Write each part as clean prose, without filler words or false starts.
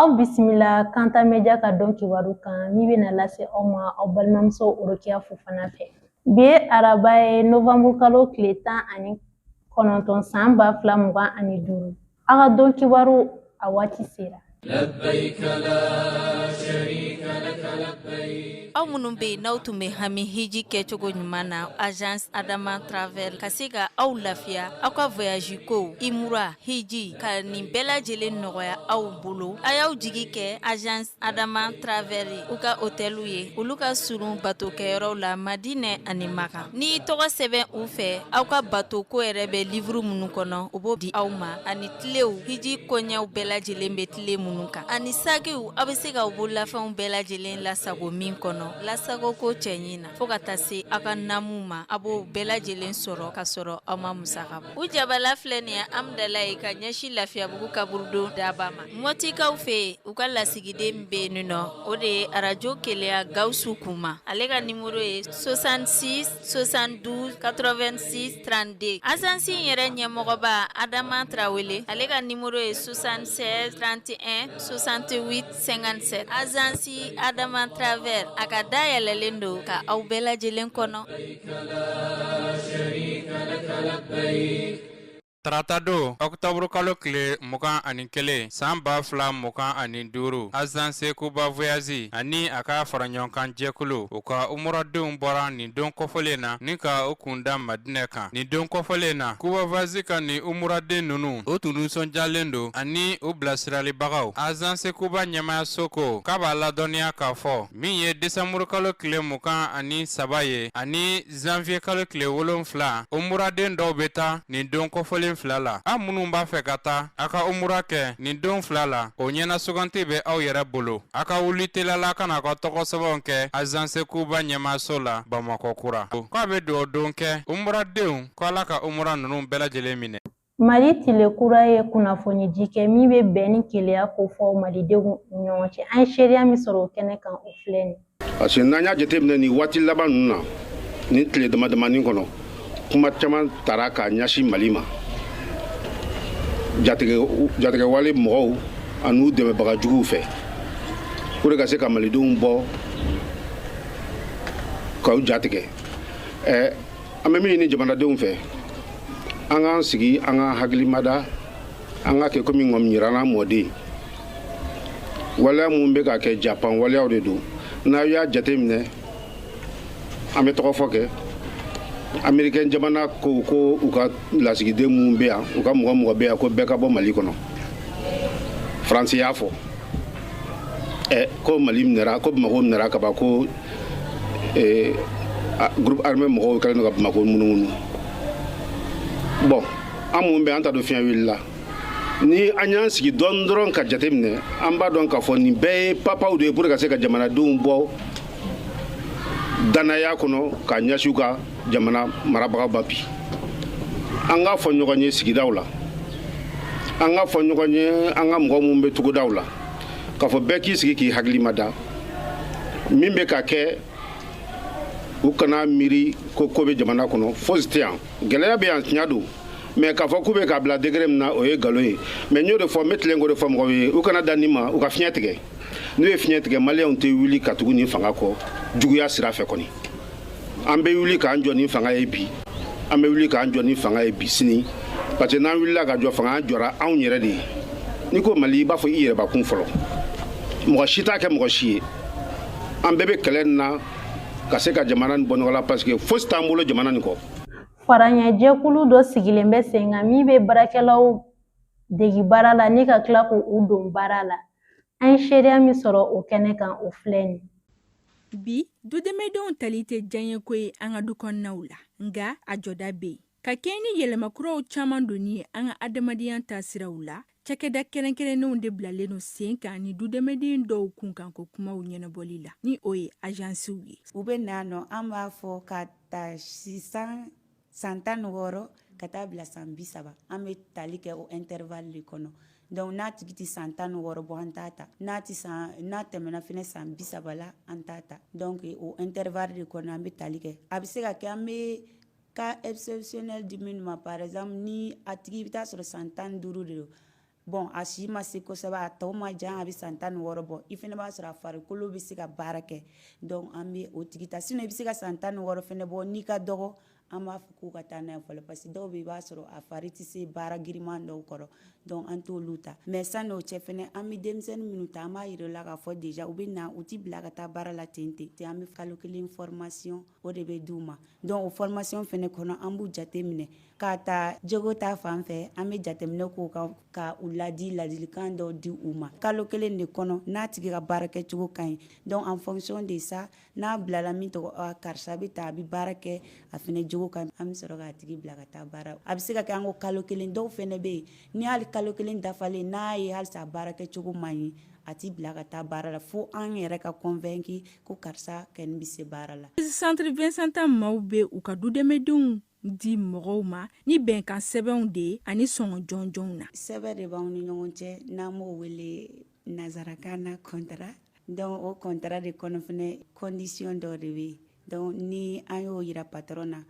Aw bisimila Kanta Media ka don kibaru kan min bɛna lase aw ma aw balimamuso Orokiya Fofana fɛ. Bi ye araba ye, novanburu kalo tile 19, san 2025. Aw ka don kibaru a waati sera. Aw minnu bɛ yen n'aw tun bɛ hami hiji kɛcogo ɲuman na, Agence Adama Travel ka se ka aw lafiya aw ka voyage ko, umura, hiji, ka nin bɛɛ lajɛlen nɔgɔya aw bolo, a y'aw jigi kɛ Agence Adama Travel ye. U ka hôteliw ye, olu ka surun batokɛyɔrɔw la Madinɛ ani Maka. N'i y'i tɔgɔ sɛbɛn u fɛ, aw ka bato ko yɛrɛ bɛ livre minnu kɔnɔ, u b'o di aw ma, ani tilew, hiji koɲɛw bɛɛ lajɛlen bɛ tile minnu kan, ani sakiw, aw bɛ se k'aw bololafɛnw bɛɛ lajɛlen lasago min kɔnɔ, lasago ko cɛɲi na, fo ka taa se aw ka namuw ma, a b'o bɛɛ lajɛlen sɔrɔ ka sɔrɔ aw ma musaka bɔ. U jabala filɛ nin ye Amudalayi ka ɲɛsin Lafiyabugu kaburudon daba ma. Mɔtikaw fɛ yen, u ka lasigiden bɛ yen nɔ, o de ye arajo Keleya Gawusu Kuma. Ale ka nimoro ye 66 72 86 32. Agence in yɛrɛ ɲɛmɔgɔba Adama Tarawele, ale ka nimoro ye 76 31 68 57. Agence Adama Travel, a ka da yɛlɛlen don ka aw bɛɛ lajɛlen kɔnɔ. Taratadon, ɔkutɔburukalo tile 21, san 2025, Agence Kuba Voyage ani a ka faraɲɔgɔnkan jɛkulu, u ka umuradenw bɔra nin don kɔfɔlen na ni ka u kun da Madinɛ kan. Nin don kɔfɔlen na, Kuba Voyage ka nin umuraden ninnu, u tun nisɔndiyalen don ani u bilasiralibagaw. Agence Kuba ɲɛmaayaso ko k'a b'a ladɔnniya k'a fɔ min ye desanburukalo tile 23 ye ani zanviye kalo tile 7, umuraden dɔw bɛ taa nin don kɔfɔlen fila la. Aw minnu b'a fɛ ka taa a ka umura kɛ nin don fila la, o ɲɛna suganti bɛ aw yɛrɛ bolo. A ka wuli telala ka na aw ka tɔgɔsɛbɛnw kɛ Agence Kuba ɲɛmaaso la Bamakɔ kura. K'a bɛ dugawu don kɛ umuradenw ko Ala ka umura ninnu bɛɛ lajɛlen minɛ. Mali tile kura ye kunnafonidi kɛ min bɛ bɛn ni kelenya kofɔ malidenw ni ɲɔgɔn cɛ. An ye seereya min sɔrɔ o kɛnɛ kan, o filɛ nin. Parce que n'an y'a jateminɛ nin waati laban ninnu na, nin tile dama damanin kɔnɔ, kuma caman tara k'a ɲɛsin Mali ma, jatigɛwale mɔgɔw an'u dɛmɛbaga juguw fɛ, pour ka se ka malidenw bɔ k'u jatigɛ. An bɛ min ɲini jamanadenw fɛ, an k'an sigi, an k'an hakilimada, an ka kɛ komi ŋɔmiyiranna mɔden. Waleya minnu bɛ ka kɛ, japan waleyaw de don. N'aw y'a jateminɛ, an bɛ tɔgɔ fɔ kɛ, Amerikɛn jamana ko ko u ka lasigiden minnu bɛ yan, u ka mɔgɔ mɔgɔ bɛ yan, ko bɛɛ ka bɔ Mali kɔnɔ. Faransi y'a fɔ ko Mali minɛra, ko Bamakɔ minɛra kaban, ko groupe armé mɔgɔw kɛlen don ka Bamakɔ munumunu. Bon, an mun bɛ an ta don fiɲɛ wulila, ni an y'an sigi dɔɔni dɔrɔn ka jateminɛ, an b'a dɔn k'a fɔ nin bɛɛ ye papaw de ye pour ka se ka jamanadenw bɔ danaya kɔnɔ ka ɲɛsin u ka jamana marabagaw ma. Bi, an k'a fɔ ɲɔgɔn ye sigidaw la, an k'a fɔ ɲɔgɔn ye an ka mɔgɔ minnu bɛ togodaw la, k'a fɔ bɛɛ k'i sigi k'i hakili mada. Min bɛ ka kɛ, u kana miiri ko ko bɛ jamana kɔnɔ, fosi tɛ yan. Gɛlɛya bɛ yan, tiɲɛ don, mais k'a fɔ k'u bɛ k'a bila degré min na, o ye nkalon ye. Mais n y'o de fɔ, n bɛ tilen k'o de fɔ mɔgɔw ye, u kana da nin ma, u ka fiɲɛ tigɛ. N'u ye fiɲɛ tigɛ, maliyɛnw tɛ wuli ka tugu nin fanga kɔ juguya sira fɛ kɔni. An bɛ wuli k'an jɔ ni fanga ye bi, an bɛ wuli k'an jɔ ni fanga ye bi sini, parce que n'an wulila ka jɔ fanga, an jɔra anw yɛrɛ de ye. N'i ko Mali, i b'a fɔ i yɛrɛbakun fɔlɔ. Mɔgɔ si t'a kɛ mɔgɔ si ye. An bɛɛ bɛ kɛlɛ nin na ka se ka jamana nin bɔ nɔgɔ la, parce que fosi t'an bolo jamana nin kɔ. Faraɲɛjɛkulu dɔ sigilen bɛ sen kan min bɛ baarakɛlaw degi baara la ni ka tila k'u don baara la. An ye seereya min sɔrɔ o kɛnɛ kan, o filɛ nin. Bi, dudɛmɛdenw tali tɛ diyaɲɛko ye an ka du kɔnɔnaw la, nka a jɔda bɛ yen. Ka kɛɲɛ ni yɛlɛmakuraw caman donni ye an ka adamadenya taasiraw la, cakɛda kɛrɛnkɛrɛnnenw de bilalen don sen kan ni dudɛmɛden dɔw kunkanko kumaw ɲɛnabɔli la, ni o ye ajansiw ye. U bɛ na nɔ, an b'a fɔ ka ta sisan san 16 ka taa bila san 30, an bɛ tali kɛ o intervalle de kɔnɔ. Donc n'a tigi tɛ san 16 bɔ, an t'a ta. N'a tɛ san, n'a tɛmɛna fɛnɛ san 30 la, an t'a ta. Donc o intervalle de kɔnɔ an bɛ tali kɛ. A bɛ se ka kɛ an bɛ cas exceptionnel di minnu ma. Par exemple, ni a tigi, i bɛ taa sɔrɔ san 15 de don. Bon, a si ma se kosɛbɛ, a tɔ ma jan, a bɛ san 16 bɔ, i fana b'a sɔrɔ a farikolo bɛ se ka baara kɛ. Donc an bɛ o tigi ta. Sinon i bɛ se ka san 16 fana bɔ, n'i ka dɔgɔ, an b'a fɔ k'u ka taa n'a ye fɔlɔ, parce que dɔw bɛ yen, i b'a sɔrɔ a fari tɛ se baara giriman dɔw kɔrɔ, donc an t'olu ta. Mais sanni o cɛ fɛnɛ, an bɛ denmisɛnnin minnu ta, an b'a yira u la k'a fɔ déjà u bɛ na, u ti bila ka taa baara la ten ten. An bɛ kalo kelen formation, o de bɛ d'u ma. Donc o formation fɛnɛ kɔnɔ, an b'u jate minɛ k'a ta jogo ta fan fɛ, an bɛ jateminɛ k'o kan, ka u ladi, ladilikan dɔw di u ma. Kalo kelen de kɔnɔ, n'a tigi ka baara kɛcogo ka ɲi, donc en fonction de ça, n'a bilala min tɔgɔ, karisa bɛ ta, a bɛ baara kɛ, a fɛnɛ jogo ka ɲi, an bɛ sɔrɔ k'a tigi bila ka taa baara. A bɛ se ka kɛ an ko kalo kelen, dɔw fɛnɛ bɛ yen, ni hali kalo kelen dafalen, n'a ye halisa baara kɛcogo man ɲi, a ti bila ka taa baara la fo an yɛrɛ ka convaincu ko karisa kɔni bɛ se baara la. Centre Vincent Tan maaw bɛ u ka dudɛmɛdenw di mɔgɔw ma ni bɛnkan sɛbɛnw de ye ani sɔngɔ jɔnjɔnw na. Sɛbɛn de b'anw ni ɲɔgɔn cɛ, n'an b'o wele nanzarakan na contrat. Donc o contrat de kɔnɔ fɛnɛ, condition dɔw de bɛ yen. Donc ni an y'o yira patron na,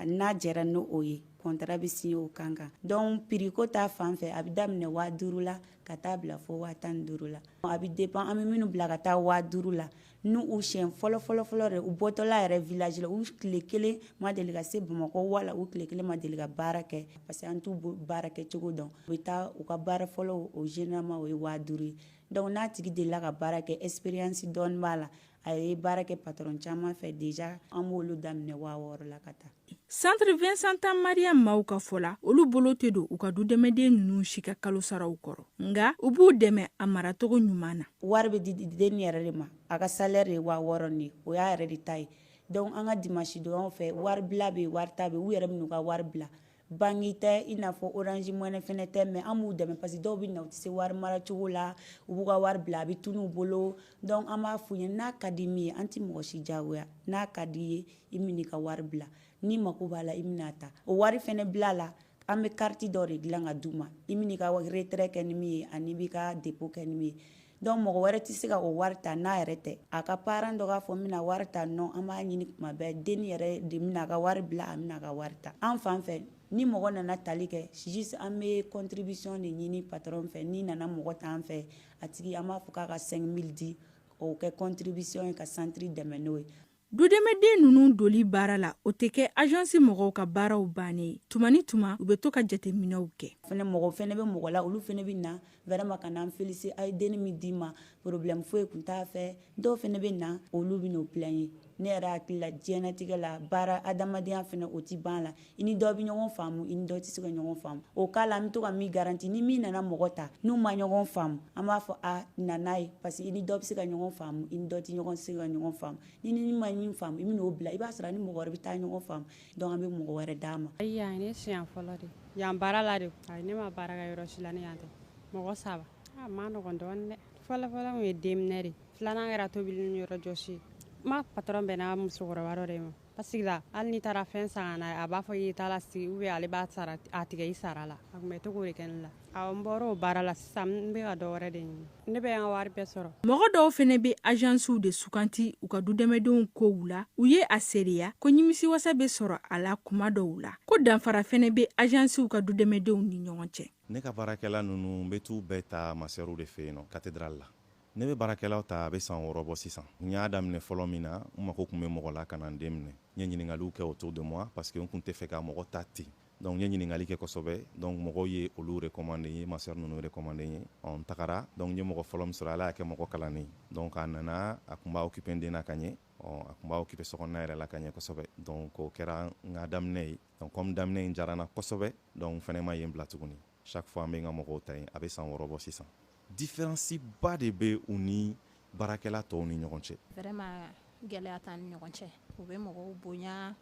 n'a jɛra n'o o ye, contrat bɛ signer o kan kan. Donc prix ko ta fan fɛ, a bɛ daminɛ 5000 la ka taa bila fo 15 000 la. A bɛ dépend, an bɛ minnu bila ka taa 5000 la, n'u u siɲɛ fɔlɔ fɔlɔ fɔlɔ de, u bɔtɔla yɛrɛ village la, u tile kelen ma deli ka se Bamakɔ, wala u tile kelen ma deli ka baara kɛ, parce que an t'u baara kɛcogo dɔn. U bɛ taa u ka baara fɔlɔ, o généralement o ye 5000 ye. Donc n'a tigi delila ka baara kɛ, expérience dɔɔni b'a la, a ye baara kɛ patron caman fɛ déjà, an b'olu daminɛ 6000 la ka taa. Centre Vincent Tan Maria maaw ka fɔ la, olu bolo tɛ don u ka dudɛmɛden ninnu si ka kalo saraw kɔrɔ, nka u b'u dɛmɛ a maracogo ɲuman na. Wari bɛ di den yɛrɛ de ma, a ka salaire ye 6000 nin ye, o y'a yɛrɛ de ta ye. Donc an ka dimanche donyaw fɛ, wari bila bɛ yen, wari ta bɛ yen, u yɛrɛ bɛ n'u ka wari bila. Banque tɛ, i n'a fɔ Orange Money fɛnɛ tɛ, mais an b'u dɛmɛ, parce que dɔw bɛ na, u tɛ se wari mara cogo la, u b'u ka wari bila, a bɛ tunun u bolo. Donc an b'a f'u ɲɛna, n'a ka di min ye, an tɛ mɔgɔ si diyagoya, n'a ka di i ye, i bɛ n'i ka wari bila, n'i mako b'a la, i bɛna ta. O wari fɛnɛ bila la, an bɛ carte dɔ de dilan ka d'u ma, i bɛ n'i ka retrait kɛ ni min ye, ani b'i ka dépôt kɛ ni min ye. Donc mɔgɔ wɛrɛ tɛ se ka o wari ta n'a yɛrɛ tɛ. A ka parent dɔ k'a fɔ n bɛna wari ta, non, an b'a ɲini tuma bɛɛ, den yɛrɛ de bɛna a ka wari bila, a bɛna a ka wari ta. An fan fɛ, ni mɔgɔ nana tali kɛ, juste an bɛ contribution de ɲini patron fɛ. N'i nana mɔgɔ ta an fɛ, a tigi, an b'a fɔ k'a ka 5000 di, o kɛ contribution ye ka centre dɛmɛ n'o ye. Dudɛmɛden ninnu doli baara la, o tɛ kɛ agence mɔgɔw ka baaraw bannen ye. Tuma ni tuma, u bɛ to ka jateminɛw kɛ. Fɛnɛ mɔgɔ fɛnɛ bɛ mɔgɔ la, olu fɛnɛ bɛ na vraiment ka n'an féliciter, a ye denni min d'i ma, problème foyi tun t'a fɛ. Dɔw fɛnɛ bɛ na, olu bɛ n'o plaigner. Ne yɛrɛ hakili la, diɲɛlatigɛ la, baara adamadenya fɛnɛ, o ti ban la. I ni dɔ bɛ ɲɔgɔn faamu, i ni dɔ tɛ se ka ɲɔgɔn faamu. O cas la, an bɛ to ka min garanti, ni min nana mɔgɔ ta, n'u ma ɲɔgɔn faamu, an b'a fɔ a na n'a ye, parce que i ni dɔ bɛ se ka ɲɔgɔn faamu, i ni dɔ tɛ ɲɔgɔn se ka ɲɔgɔn faamu. Ni ma min faamu, i bɛ n'o bila, i b'a sɔrɔ a ni mɔgɔ wɛrɛ bɛ taa ɲɔgɔn faamu. Donc an bɛ mɔgɔ wɛrɛ d'a ma. Ayi, yan ye ne siɲɛ fɔlɔ de yan baara la de. Ayi, ne ma baara kɛ yɔrɔ si la ni yan tɛ. Mɔgɔ saba, a ma nɔgɔn dɔɔnin dɛ. Fɔlɔ fɔlɔ kun ye denminɛ de, filanan kɛra tobili ni yɔrɔ jɔsi ye. N ma patron bɛnna musokɔrɔba dɔ de ma, parce que la hali n'i taara fɛn san ka na, a b'a fɔ k'i t'a la sigi, ou bien ale b'a sara, a tigɛ i sara la. A tun bɛ to k'o de kɛ ne la. Awɔ, n bɔra o baara la sisan, n bɛ ka dɔ wɛrɛ de ɲini, ne bɛ n ka wari bɛɛ sɔrɔ. Mɔgɔ dɔw fɛnɛ bɛ agencew de suganti u ka dudɛmɛdenw kow la. U ye a seereya ko nimisiwasa bɛ sɔrɔ a la kuma dɔw la, ko danfara fɛnɛ bɛ agencew ka dudɛmɛdenw ni ɲɔgɔn cɛ. Ne ka baarakɛla ninnu, n bɛ t'u bɛɛ ta masɛriw de fɛ yen nɔ, cathédrale la. Ne bɛ baarakɛlaw ta, a bɛ san 6 bɔ sisan. N y'a daminɛ fɔlɔ min na, n mako tun bɛ mɔgɔ la ka na n den minɛ. N ye ɲininkaliw kɛ autour de moi, parce que n tun tɛ fɛ ka mɔgɔ ta ten. Donc n ye ɲininkali kɛ kosɛbɛ, donc mɔgɔw ye olu recommandé n ye, masɛri ninnu recommandé n ye. N tagara, donc n ye mɔgɔ fɔlɔ min sɔrɔ, Ala y'a kɛ mɔgɔ kalannen. Donc a nana, a tun b'a occupé n den na ka ɲɛ, a tun b'a occupé sokɔnɔna yɛrɛ la ka ɲɛ kosɛbɛ. Donc o kɛra n ka daminɛ ye. Donc comme daminɛ in diyara n na kosɛbɛ, donc n fɛnɛ ma yen bila tuguni. Chaque fois n bɛ n ka mɔgɔw ta yen, a bɛ san 6 bɔ sisan. Différence ba de bɛ u ni baarakɛla tɔw ni ɲɔgɔn cɛ. Vraiment, gɛlɛya t'an ni ɲɔgɔn cɛ. U bɛ mɔgɔw bonya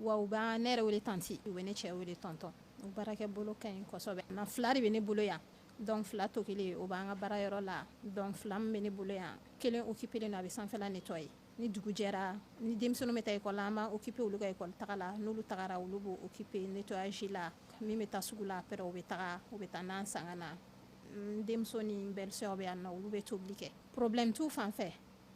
wa, u b'an ne yɛrɛ wele tantie, u bɛ ne cɛ wele tonton. U baarakɛ bolo ka ɲi kosɛbɛ. Na fila de bɛ ne bolo yan, donc fila to kelen, o b'an ka baarayɔrɔ la. Donc fila min bɛ ne bolo yan, kelen occupé len don, a bɛ sanfɛla nettoyer. Ni dugu jɛra, ni denmisɛnninw bɛ taa école la, an b'an occupé olu ka école taga la. N'olu tagara, olu b'o occupé nettoyage la. Min bɛ taa sugu la, après u bɛ taga, u bɛ taa nan san ka na. N denmuso ni n belle sœur bɛ yan nɔ, olu bɛ tobili kɛ. Problème t'u fan fɛ.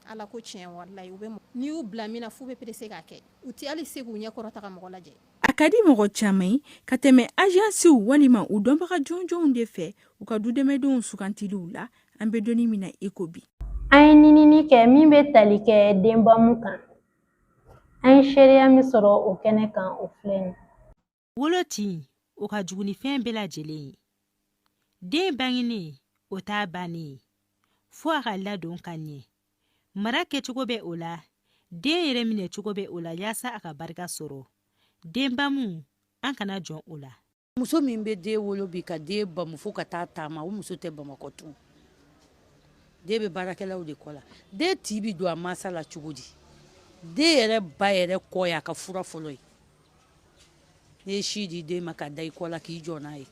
Ala ko tiɲɛ, walayi, u bɛ n'i y'u bila min na, f'u bɛ pressé k'a kɛ. U tɛ hali se k'u ɲɛ kɔrɔta ka mɔgɔ lajɛ. A ka di mɔgɔ caman ye ka tɛmɛ ajansiw walima u dɔnbaga jɔnjɔnw de fɛ u ka dudɛmɛdenw sugantiliw la, an bɛ donni min na i ko bi. An ye ɲinini kɛ min bɛ tali kɛ denbamu kan. An ye seereya min sɔrɔ o kɛnɛ kan, o filɛ nin. Wolo tin, o ka jugu ni fɛn bɛɛ lajɛlen ye. Den bangenen, o t'a bannen ye, fo a ka ladon ka ɲɛ. Mara kɛcogo bɛ o la, den yɛrɛ minɛcogo bɛ o la, yaasa a ka barika sɔrɔ. Denbamu, an kana jɔn o la. Muso min bɛ den wolo bi ka den bamu fo ka taa taama, o muso tɛ Bamakɔ tun. Den bɛ baarakɛlaw de kɔ la. Den ti bɛ don a mansa la cogo di? Den yɛrɛ ba yɛrɛ kɔ y'a ka fura fɔlɔ ye. N'i ye si di den ma ka da i kɔ la k'i jɔ n'a ye,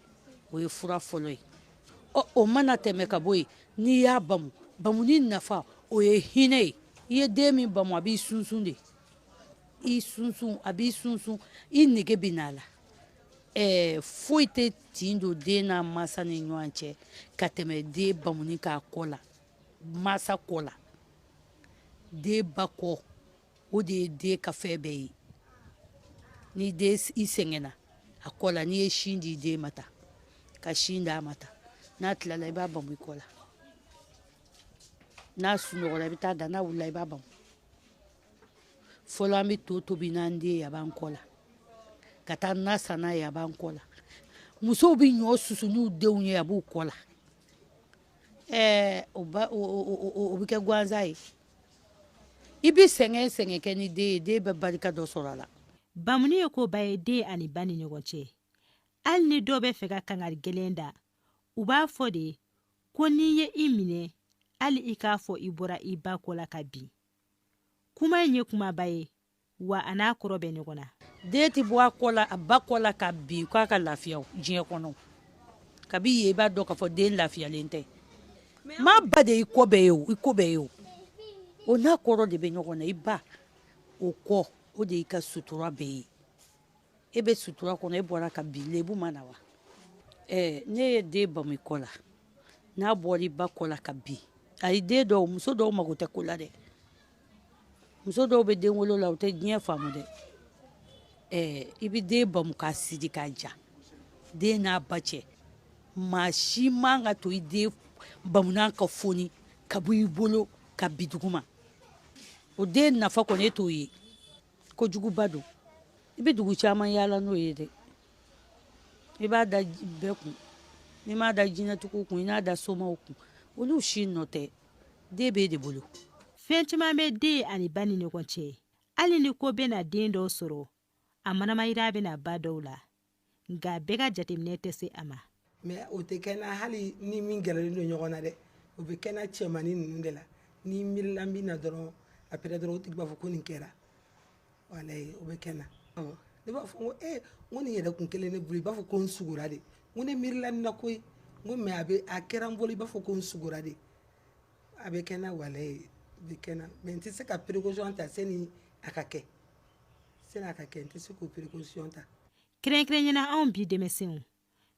o ye fura fɔlɔ ye. Ɔ, o mana tɛmɛ ka bɔ yen, n'i y'a bamu, bamuni nafa, o ye hinɛ ye. I ye den min bamu, a b'i sunsun de, i sunsun, a b'i sunsun, i nege bɛ n'a la. Ɛɛ, foyi tɛ tin don den n'a mansa ni ɲɔgɔn cɛ ka tɛmɛ den bamuni k'a kɔ la, mansa kɔ la. Den ba kɔ, o de ye den ka fɛn bɛɛ ye. Ni den i sɛgɛnna a kɔ la, n'i ye sin di den ma ta ka sin d'a ma ta, n'a tilala, i b'a bamu i kɔ la. N'a sunɔgɔra, i bɛ taa da. N'a wulila, i b'a bamu. Fɔlɔ, an bɛ to tobi n'an den ye, a b'an kɔ la, ka taa na san n'a ye, a b'an kɔ la. Musow bɛ ɲɔ susu n'u denw ye, a b'u kɔ la. Ɛɛ, o ba o bɛ kɛ gansan ye. I bɛ sɛgɛn sɛgɛn kɛ ni den ye, den bɛ barika dɔ sɔrɔ a la. Bamuni ye koba ye den ani ba ni ɲɔgɔn cɛ. Hali ni dɔw bɛ fɛ ka kangari gɛlɛn da, u b'a fɔ de ko n'i ye i minɛ, hali i k'a fɔ i bɔra i ba kɔ la ka bin. Kuma in ye kumaba ye wa, a n'a kɔrɔ bɛ ɲɔgɔn na. Den tɛ bɔ a kɔ la, a ba kɔ la ka bin k'a ka lafiya diɲɛ kɔnɔ. Kabi yen, i b'a dɔn k'a fɔ den lafiyalen tɛ. Maa ba de i kɔ bɛɛ ye o, i ko bɛɛ ye o. O n'a kɔrɔ de bɛ ɲɔgɔn na. I ba o kɔ, o de y'i ka sutura bɛɛ ye. E bɛ sutura kɔnɔ, e bɔra ka bin, lebu ma na wa? Ɛɛ, ne ye den bamu i kɔ la, n'a bɔra i ba kɔ la ka bin, ayi, den dɔw, muso dɔw mago tɛ ko la dɛ. Muso dɔw bɛ den wolo la, u tɛ diɲɛ faamu dɛ. Ɛɛ, i bɛ den bamu k'a siri k'a ja. Den n'a ba cɛ, maa si man ka to i den bamunan ka foni ka bɔ i bolo ka bi duguma. O den nafa kɔni, e t'o ye. Kojuguba don. I bɛ dugu caman yaala n'o ye dɛ. I b'a da bɛɛ kun. N'i m'a da jinɛtigiw kun, i n'a da somaw kun, olu si nɔ tɛ. Den b'e de bolo. Fɛn caman bɛ den ani ba ni ɲɔgɔn cɛ. Hali ni ko bɛna den dɔw sɔrɔ, a manamayira bɛna ba dɔw la, nka bɛɛ ka jateminɛ tɛ se a ma. Mais o tɛ kɛ na hali ni min gɛrɛlen don ɲɔgɔn na dɛ. O bɛ kɛ na cɛmannin ninnu de la. Ni miirila min na dɔrɔn, après dɔrɔn, o tigi b'a fɔ ko nin kɛra. Walayi, o bɛ kɛ na. Ne b'a fɔ ko ee, n ko nin yɛrɛ kun kelen ne bolo, i b'a fɔ ko n sugora de. N ko ne miirila nin na koyi. N ko mais a bɛ a kɛra n bolo, i b'a fɔ ko n sugora de. A bɛ kɛ na, walayi, a bɛ kɛ na. Mais n tɛ se ka précaution ta sani a ka kɛ. Sani a ka kɛ, n tɛ se k'o précaution ta. Kɛrɛnkɛrɛnyana, anw bi denmisɛnw,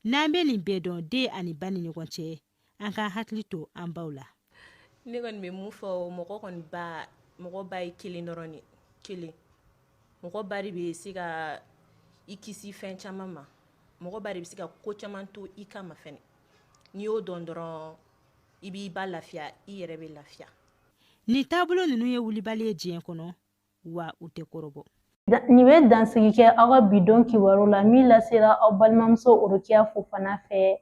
n'an bɛ nin bɛɛ dɔn den ani ba ni ɲɔgɔn cɛ, an k'an hakili to an baw la. Ne kɔni bɛ mun fɔ mɔgɔ kɔni ba, mɔgɔ ba ye kelen dɔrɔn de, kelen. Mɔgɔ ba de bɛ se ka i kisi fɛn caman ma. Mɔgɔ ba de bɛ se ka ko caman to i kama fɛnɛ. N'i y'o dɔn dɔrɔn, i b'i ba lafiya, i yɛrɛ bɛ lafiya. Nin taabolo ninnu ye wulibali ye diɲɛ kɔnɔ wa, u tɛ kɔrɔbɔ. Nin bɛ dansigi kɛ aw ka bi don kibaru la min lasera aw balimamuso Orokiya Fofana fɛ.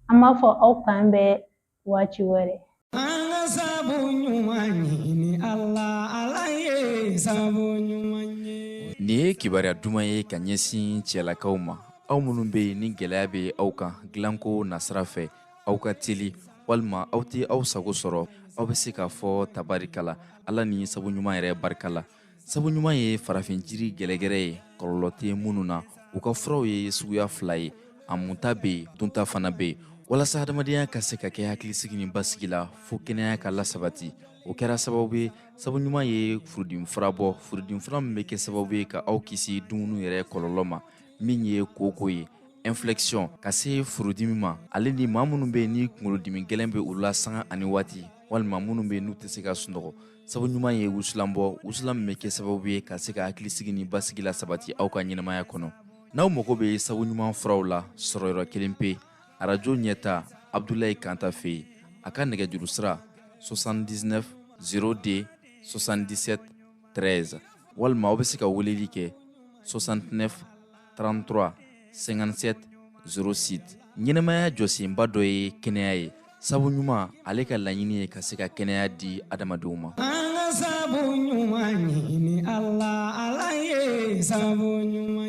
An b'a fɔ aw k'an bɛn waati wɛrɛ. An ka sabu ɲuman ɲini Ala, Ala ye sabu ɲuman ye. Nin ye kibaruya duman ye ka ɲɛsin cɛlakaw ma, aw minnu bɛ yen ni gɛlɛya bɛ aw kan dilanko nasira fɛ, aw ka teli walima aw tɛ aw sago sɔrɔ. Aw bɛ se k'a fɔ tabarikala, Ala ni sabu ɲuman yɛrɛ barika la. Sabu ɲuman ye farafin jiri gɛlɛgɛrɛ ye, kɔlɔlɔ tɛ minnu na. U ka furaw ye suguya fila ye: a munta bɛ yen, dunta fana bɛ yen, walasa adamadenya ka se ka kɛ hakilisigi ni basigi la, fo kɛnɛya ka lasabati. O kɛra sababu ye, sabu ɲuman ye furudimi fura bɔ, furudimi fura min bɛ kɛ sababu ye ka aw kisi dumuni yɛrɛ kɔlɔlɔ ma, min ye koko ye, infection, ka se furudimi ma, ale ni maa minnu bɛ yen ni kunkolodimi gɛlɛn bɛ olu la sanga ani waati. Walima minnu bɛ yen n'u tɛ se ka sunɔgɔ, sabu ɲuman ye wusulan bɔ, wusulan min bɛ kɛ sababu ye ka se ka hakilisigi ni basigi la sabati aw ka ɲɛnamaya kɔnɔ. N'aw mago bɛ sabu ɲuman furaw la, sɔrɔ yɔrɔ kelen pe, arajo ɲɛta, Abdulayi Kanta fɛ yen. A ka nɛgɛjuru sira 79 02 77 13, walima aw bɛ se ka weleli kɛ 69 33 57 06. Ɲɛnamaya jɔsenba dɔ ye kɛnɛya ye. Sabu ɲuman, ale ka laɲini ye ka se ka kɛnɛya di adamadenw ma. An ka sabu ɲuman ɲini Ala, Ala ye sabu ɲuman.